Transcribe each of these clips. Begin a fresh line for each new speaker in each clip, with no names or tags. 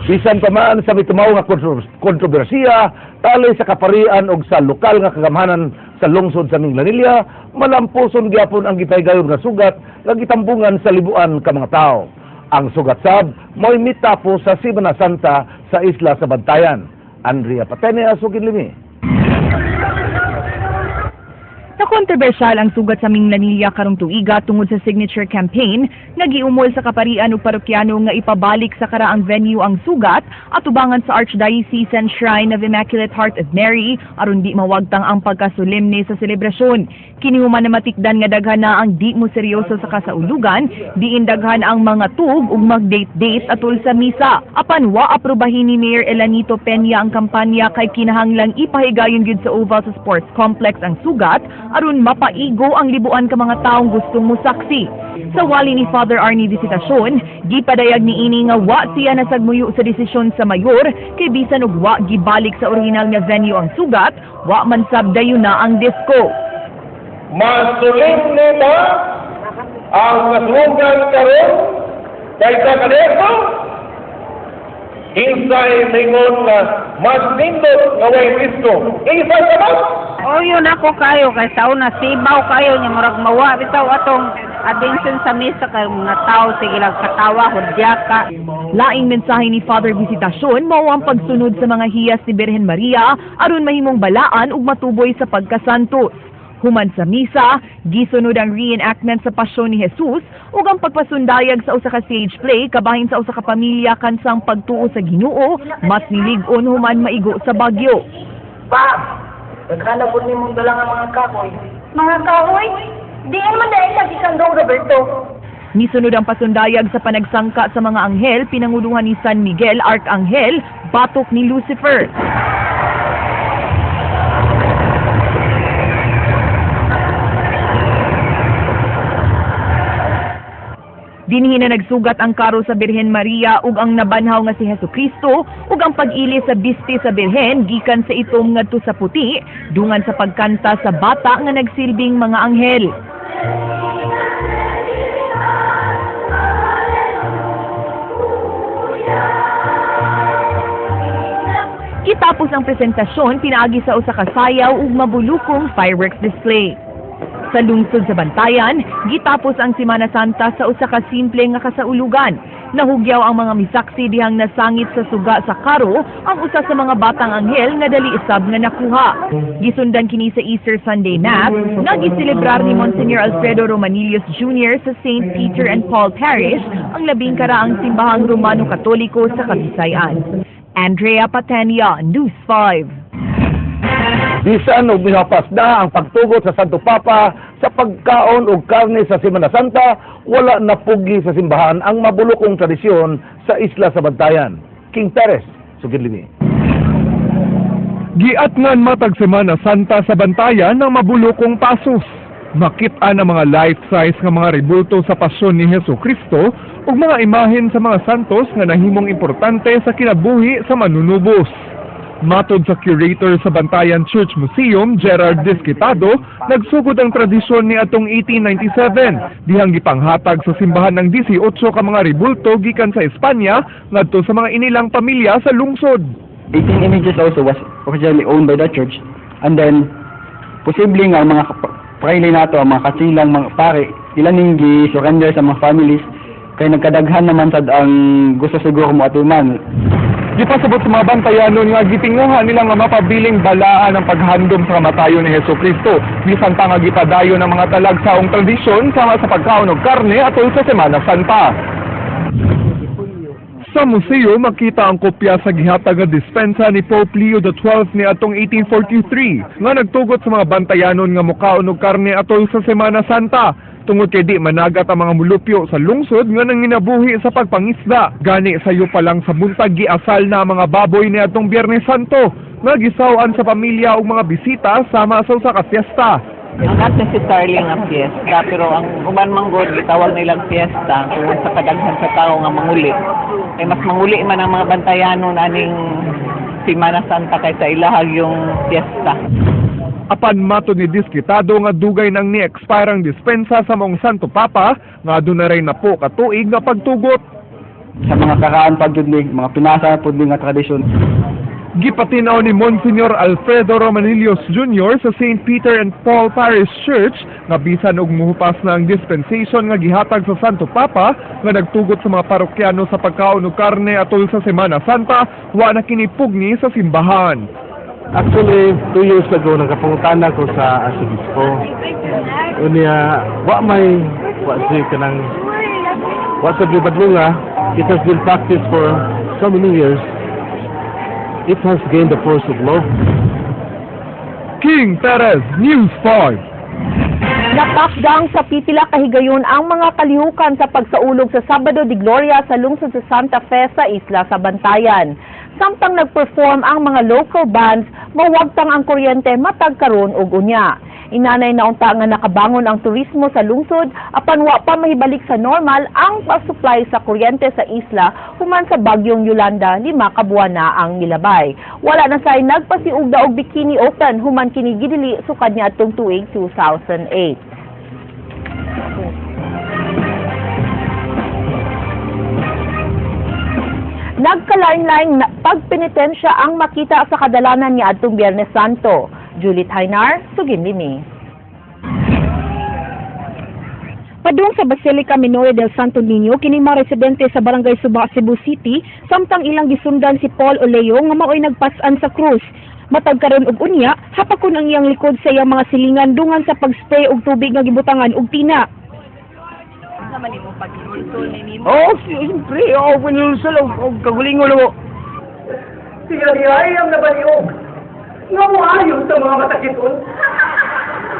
Bisan pa man sa mitumaw nga kontrobersiya, tali sa kaparian og sa lokal nga kagamhanan sa lungsod sa Minglanilla, malampuson gyapon ang gipahigayon nga sugat nga gitambungan sa libuan ka mga tawo. Ang sugat sab mo'y mitapos sa Semana Santa sa isla sa Bantayan. Andrea Patene, Sugid Limi.
Nakontrobersyal ang sugat sa Minglanilla karong tuiga tungod sa signature campaign nga giumol sa kaparian ug parokyano nga ipabalik sa karaang venue ang sugat atubangan sa Archdiocesan Shrine of Immaculate Heart of Mary aron di mawagtang ang pagkasolemne sa selebrasyon. Kini human na matikdan nga daghan na ang di mo seryoso sa kasaulugan, diin daghan ang mga tug ug mag-date-date atol sa misa. Apan wa aprobahin ni Mayor Elanito Peña ang kampanya kay kinahanglang ipahigayon gyud sa Oval sa Sports Complex ang sugat aron mapaigo ang libuan ka mga taong gustong musaksi. Sa wali ni Father Arnie Visitacion, gipadayag ni ini nga wa siya nasagmuyo sa desisyon sa mayor kay bisan og wa gibalik sa original nga venue ang sugat, wa man sab dayon na ang disco.
Masulimni ba ang kasugan karon kaysa kaniadto? Kinsay mingon nga mas nindot nga way disco? Isa sa ba?
O yun ako kayo kay sa una sibaw kayo nya murag mawa bitaw atong attention sa misa kay mga tao sige lang katawa hudyaka.
Laing mensahe ni Father Visitacion mao ang pagsunod sa mga hiyas ni Birhen Maria aron mahimong balaan ug matuboy sa pagkasantos. Human sa misa, gisunod ang reenactment sa Pasyon ni Jesus ug ang pagpasundayag sa usa ka stage play kabahin sa usa ka pamilya kansang pagtuo sa Ginoo mas nilig-on human maigo sa bagyo.
Pa! Daghan na po ni mong dala nga mga kahoy.
Mga kahoy? Diin man dahil sa gikan Dong Roberto.
Nisunod ang pasundayag sa panagsangka sa mga anghel pinanguluhan ni San Miguel Arkanghel, batok ni Lucifer. Dinhi na nagsugat ang karo sa Birhen Maria ug ang nabanhaw nga si Hesukristo ug ang pag-ili sa biste sa Birhen gikan sa itom ngadto sa puti dungan sa pagkanta sa bata nga nagsilbing mga anghel. Kitapos ang presentasyon, pinaagi sa usa ka sayaw ug mabulukong fireworks display. Sa lungsod sa Bantayan, gitapos ang Semana Santa sa usa ka simple nga kasaulugan. Nahugyaw ang mga misaksi dihang nasangit sa suga sa karo ang usa sa mga batang anghel nga dali isab nga nakuha. Gisundan kini sa Easter Sunday Mass nga giselebrar ni Monsignor Alfredo Romanillos Jr. sa St. Peter and Paul Parish, ang labing karaang simbahang Romano Katoliko sa Kabisayan. Andrea Patenia, News 5.
Bisan og mihapas na ang pagtugot sa Santo Papa sa pagkaon og karne sa Semana Santa, wala napugi sa simbahan ang mabulokong tradisyon sa isla sa Bantayan. King Perez, Sugid Limi.
Giatngan matag Semana Santa sa Bantayan ng mabulokong pasos. Makit-an ang mga life-size nga mga rebulto sa pasyon ni Hesus Kristo ug mga imahen sa mga santos nga nahimong importante sa kinabuhi sa manunubos. Matod sa curator sa Bantayan Church Museum, Gerard Disquitado, nagsugod ang tradisyon ni atong 1897, dihang gipanghatag sa simbahan ng 18 ka mga rebulto gikan sa Espanya ngadto sa mga inilang pamilya sa lungsod.
18 images also was originally owned by the church, and then posible nga ang mga praile nato, ang mga kasilang mga pare, ilan ning gi-surrender sa mga families kay nagkadaghan naman sad ang gusto siguro mo atuman.
Gipasabot sa mga bantayanon nga gitinguha nila nga mapabiling balaan ang paghandom sa kamatayon ni Hesus Kristo. Bisan pa nga gipadayon ang mga talagsaong tradisyon sama sa pagkaon og karne atol sa Semana Santa. Sa museo makita ang kopya sa gihatag nga dispensa ni Pope Leo XII ni atong 1843 nga nagtugot sa mga bantayanon nga mukaon og karne atol sa Semana Santa tungod kay di managat ang mga mulupyo sa lungsod nga nanginabuhi sa pagpangisda. Gani sayo pa lang sa buntag giasal na ang mga baboy ni atong Biyernes Santo nga gisaw-an sa pamilya ug mga bisita sama sa usa ka fiesta.
Not necessarily nga fiesta, pero ang uban man gud gitawag nilang fiesta tungod sa kadaghan sa tao nga manguli. Kay mas manguli man ang mga bantayanon aning Semana Santa kaysa ilahag yung fiesta.
Apan matod ni Disquitado nga dugay nang ni-expire ang dispensa sa maong Santo Papa nga aduna ray napo ka tuig nga pagtugot.
Sa mga karaan pa gyud ni, mga pinasa pud ni nga tradisyon.
Gipatinaw ni Monsignor Alfredo Romanillos Jr. sa St. Peter and Paul Parish Church nga bisan og muhupas na ang dispensation nga gihatag sa Santo Papa nga nagtugot sa mga parokyano sa pagkaon og karne atol sa Semana Santa, wa na kini pugni sa simbahan.
Actually, 2 years ago, nagkapangutana ko sa Arsobispo. Unya, wa may, wa siya kanang, wa sa badlunga, it has been practiced for so many years. It has gained the force of law.
King Perez, News 5.
Napakdang sa pipila kahigayon ang mga kalihukan sa pagsaulog sa Sabado de Gloria sa lungsod sa Santa Fe sa isla sa Bantayan. Samtang nagperform ang mga local bands, mawagtang ang kuryente matag karon ug unya. Inanay na unta nga nakabangon ang turismo sa lungsod apan wa pa mahibalik sa normal ang pag-supply sa kuryente sa isla human sa bagyong Yolanda 5 ka buwan na ang milabay. Wala na say nagpasiugda og Bikini Open human kini gidili sukad niadtong tuig 2008. Nagkalain-laing pagpenitensya ang makita sa kadalanan niadtong Biyernes Santo. Julie Tainar, Suginlimi.
Padung sa Basilica Minore del Santo Niño, kini mga residente sa Barangay Suba, Cebu City, samtang ilang gisundan si Paul Oleo nga maoy nagpas-an sa krus. Matag karon og unya, hapakon ang iyang likod sa iyang mga silingan dungan sa pag-spray og tubig nga gibutangan og tina.
Oo, siyempre. Oo, pinulsol og kagulingon mo.
Sila ay ang nabaliog. Nga sa mga matakiton.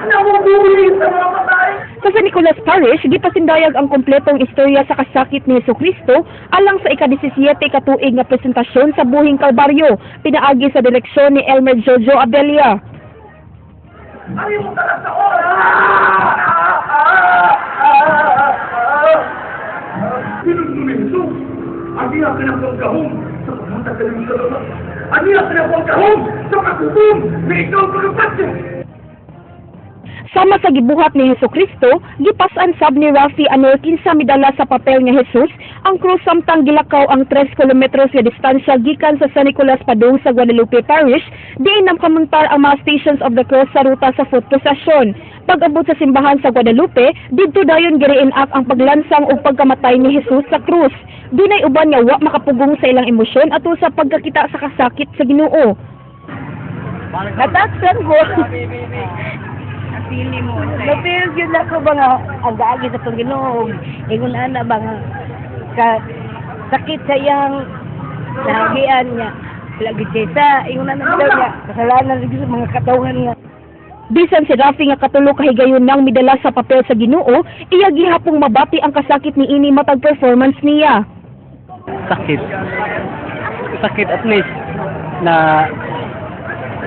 Namubuli sa mga patay.
Sa San Nicolas Parish, gipasindayag ang kompletong istorya sa kasakit ni Jesucristo alang sa ika-17 katuig nga presentasyon sa Buhing Kalbaryo, pinaagi sa direksyon ni Elmer Jojo Abelia.
Sinunod ni Jesus, aniya ka na pang gahom sa paghatag ka sa baba. Aniya ka na pang gahom sa paghukom na ikaw pagkapatya.
Sama sa gibuhat ni Jesucristo, gipas-an sab ni Rafi Anor kinsa midala sa papel nga Jesus ang krus samtang gilakaw ang 3 kilometros nga distansya gikan sa San Nicolas padung sa Guadalupe Parish, diin nakamuntar ang mga Stations of the Cross sa ruta sa foot procession. Pag-abot sa simbahan sa Guadalupe, didto dayon gi-reenact ang paglansang ug pagkamatay ni Jesus sa krus. Dunay uban nga wa makapugong sa ilang emosyon ato sa pagkakita sa kasakit sa Ginoo.
Nataksan ko. Napil yun ako ba nga ang gaagi sa itong Ginoo. Ingon ana ba nga ka, sakit sa iyang nahagian niya. Lagi siya, ingon ana daw niya. Kasalanan lagi sa mga katawan niya.
Bisan si Rafi nga katulo kahigayon nang midala sa papel sa Ginoo, iya gihapong mabati ang kasakit ni ini matag performance niya.
Sakit. Sakit at least na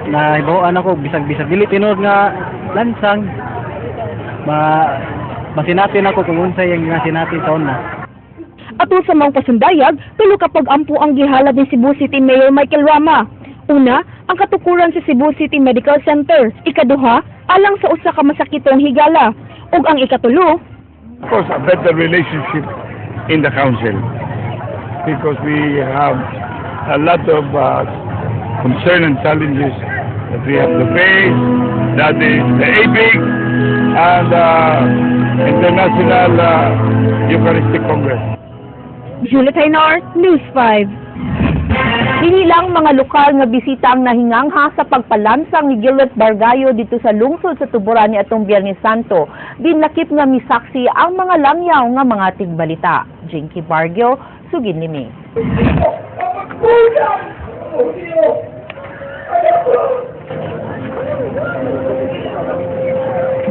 nahibaw-an ako bisag-bisag dili tinuod nga lansang masinatin ako kung unsay ang nga sinati sa una.
Ato sa maong pasundayag, tulo ka pag-ampo ang gihalad ni Cebu City Mayor Michael Rama. Una, ang katukuran sa Cebu City Medical Center. Ikaduha, alang sa usa ka masakitong higala. Ug ang ikatulo,
of course, a better relationship in the council because we have a lot of concern and challenges that we have to face, that is the APIC and International Eucharistic Congress.
Julie Tainar, News 5.
Dili lang mga lokal nga bisita ang nahingangha sa pagpalansang ni Gilbert Bargallo dito sa lungsod sa Tuburan ni atong Biyernes Santo. Dinlakip nga misaksi ang mga langyaw nga mga tigbalita. Jinky Bargio, Suginlimi.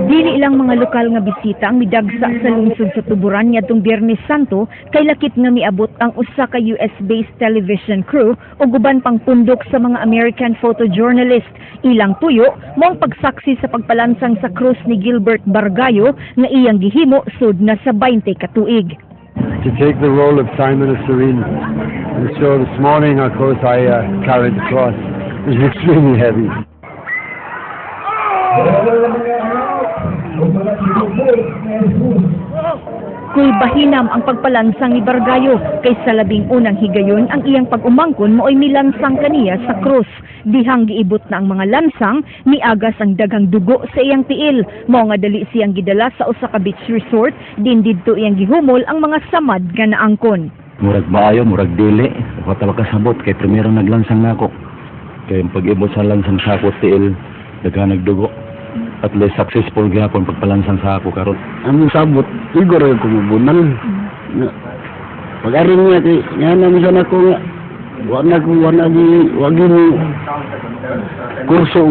Dili lang mga lokal nga bisita ang midagsa sa lungsod sa Tuburan niadtong Biyernes Santo kay lakip nga miabot ang usa ka US-based television crew ug uban pang pundok sa mga American photojournalist. Ilang tuyo mo ang pagsaksi sa pagpalansang sa krus ni Gilbert Bargallo nga iyang gihimo sud na sa 20 ka tuig.
To take the role of Simon of Cyrene. And so this morning, of course, I carried the cross. It was extremely heavy.
Dagkoy bahinam ang pagpalansang ni Bargallo kay sa 11 higayon ang iyang pag-umangkon maoy milansang kaniya sa krus. Dihang giibot na ang mga lansang, miagas ang daghang dugo sa iyang tiil. Mao nga dali siyang gidala sa usa ka beach resort, din didto iyang gihumol ang mga samad nga naangkon.
Murag maayo, murag dili. Wa ta kasabot kay primero naglansang nako. Kay ang pag-ibot sa lansang sa ako tiil, daghan nagdugo. At least successful gyapon pagpalansang sa ako karon.
Ang sabot, igor ko mabunal. Nga, pag-aring niya, kay, nga na minsan ako nga, wa na ko, wa na gi, wa gi mo kurso,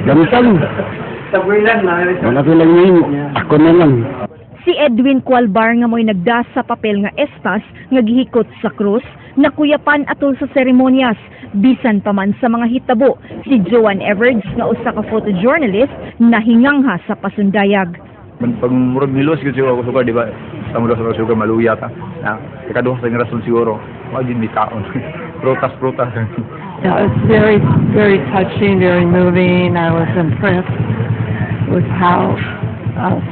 gamitan. Wala ko lang ngayon, ako na lang.
Si Edwin Cualbar nga mo'y nagda sa papel nga estas nga gihikot sa krus, nakuyapan atol sa seremonyas bisan pa man sa mga hitabo. Si Joan Everts nga usa ka photojournalist nahingangha sa pasundayag.
Pag murag nilos gyud siguro ako sugar, di ba? Sa mulos ako sugar maluya ta. Na, ikaduha sa rason siguro, wa gyud mi kaon. Prutas, prutas.
Yeah, it's very, very touching, very moving. I was impressed with how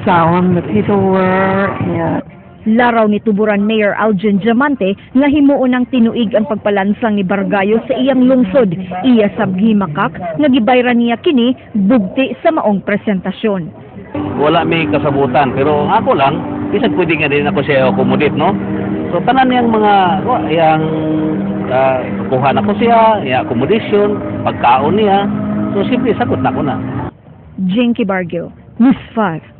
solemn the people were and
Laraw ni Tuburan Mayor Aljon Diamante nga himuon ng tinuig ang pagpalansang ni Bargallo sa iyang lungsod. Iya sab gimakak nga gibayran niya kini bugti sa maong presentasyon.
Wala may kasabutan, pero ako lang bisag pwede nga din ako siya accommodate, no? So tanan niyang mga yang kuha na ko siya iya accommodation, pagkaon niya, so siyempre sagot na ko na.
Jinky Bargio, News 5.